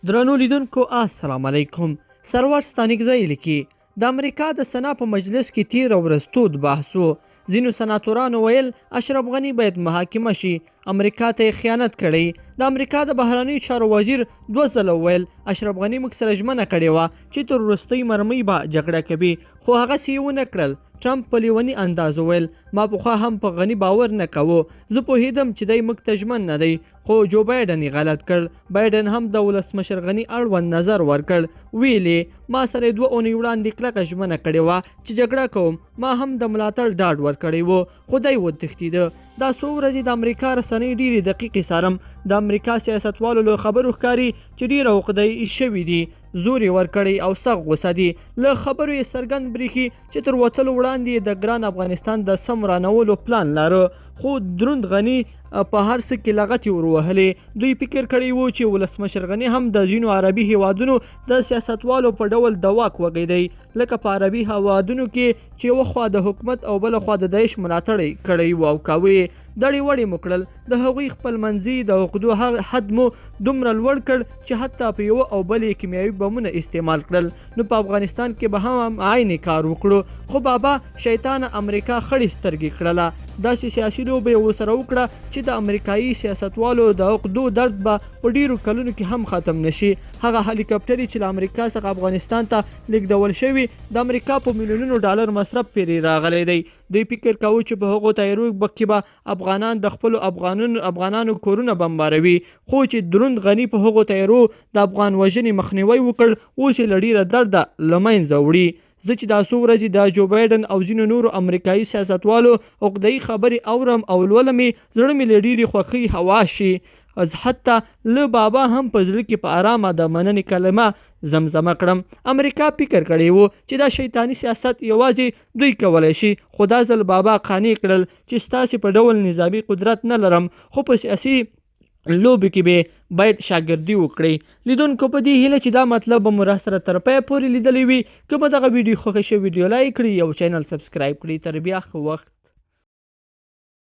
درنو لیدونکو السلام علیکم. سرور ستانکزی لیکي، د امریکا د سنا په مجلس کې تیره ورځ تود بحث و. ځینو سناتورانو ویل اشرف غني باید محاکمه شي، امریکا ته یې خیانت کړی. د امریکا د بهرنیو چارو وزیر دوه ځله وویل اشرف غني موږ سره ژمنه کړې وه چې تر وروستۍ مرمۍ به جګړه کوي، خو هغسې یې ونه کړل. ټرمپ په لیوني انداز وویل ما پخوا هم په غني باور نه کاوه، زه پوهېدم چې دی موږ ته ژمن نه دی، خو جو بایډن یې غلط کړ. بایډن هم د ولسمشر غني اړوند نظر ورکړ، ویل یې ما سره یې 2 اونۍ وړاندې کلکه ژمنه کړې وه چې جګړه کوم، ما هم د ملاتړ ډاډ ورکړی و، خو دی وتښتېده. دا څو ورځې د امریکا رسنۍ ډېرې دقیقې څارم. د امریکا سیاستوالو له خبرو ښکاري چې ډېر عقده یې شوي دي، زور یې ورکړی او سخت غوسه دي. له خبرو یې څرګند برېښي چې تر وتلو وړاندې یې د ګران افغانستان د سم ورانولو پلان لاره، خو دروند غني په هر څه کې لغتې ور وهلې. دوی فکر کړی وو چې ولسمشر غني هم د ځینو عربي هیوادونو د سیاستوالو په ډول د واک وږی دی، لکه په عربي هیوادونو کې چې یوه خوا د حکومت او بله خوا د داعش ملاتړ کړی وو او کاوه یې. دړې وړې مو کړل، د هغوی خپلمنځي د عقدو حد مو دومره لوړ کړ چې حتی په یوه او بل یې کیمیاوي بمونه استعمال کړل، نو په افغانستان کې به هم عین کار وکړو. خو بابا شیطانه امریکا خړې سترګې کړله، داسې سیاسي لوبه یې ورسره وکړه چې د امریکایي سیاستوالو د عقدو درد به په ډیرو کلونو کې هم ختم نشي. هغه هلیکاپټرې چې له امریکا څخه افغانستان ته لیږدول شوې د امریکا په میلیونونو ډالر مصرف پرې راغلی دی. دوی فکر کاوه چې په هغو طیارو کې به افغانان د خپلو افغانانو کورونه بمباروي، خو چې دروند غني په هغو طیارو د افغان وژنې مخنیوی وکړ، اوس یې له ډیره درده له منځه وړي. زه چې دا څو ورځې د جو بایډن او ځینو نورو امریکایي سیاستوالو عقدهيي خبرې اورم او لولم یې، زړه مې له ډېرې خوښۍ هوا شي. حتی له بابا هم په زړه کې په ارامه د مننې کلمه زمزمه کړم. امریکا فکر کړی و چې دا شیطاني سیاست یوازې دوی کولی شي، خو دا ځل بابا قانع کړل چې ستاسې په ډول نظامي قدرت نه لرم، خو په سیاسي لوبو کې به باید شاګردي وکړئ. لیدونکو په دې هیله چې دا مطلب به مو راسره تر پایه پورې لیدلی وي. که مو دغه ویډیو خوښه شوه، ویډیو لایک کړئ او چینل سبسکرایب کړئ. تر بیا ښه وخت.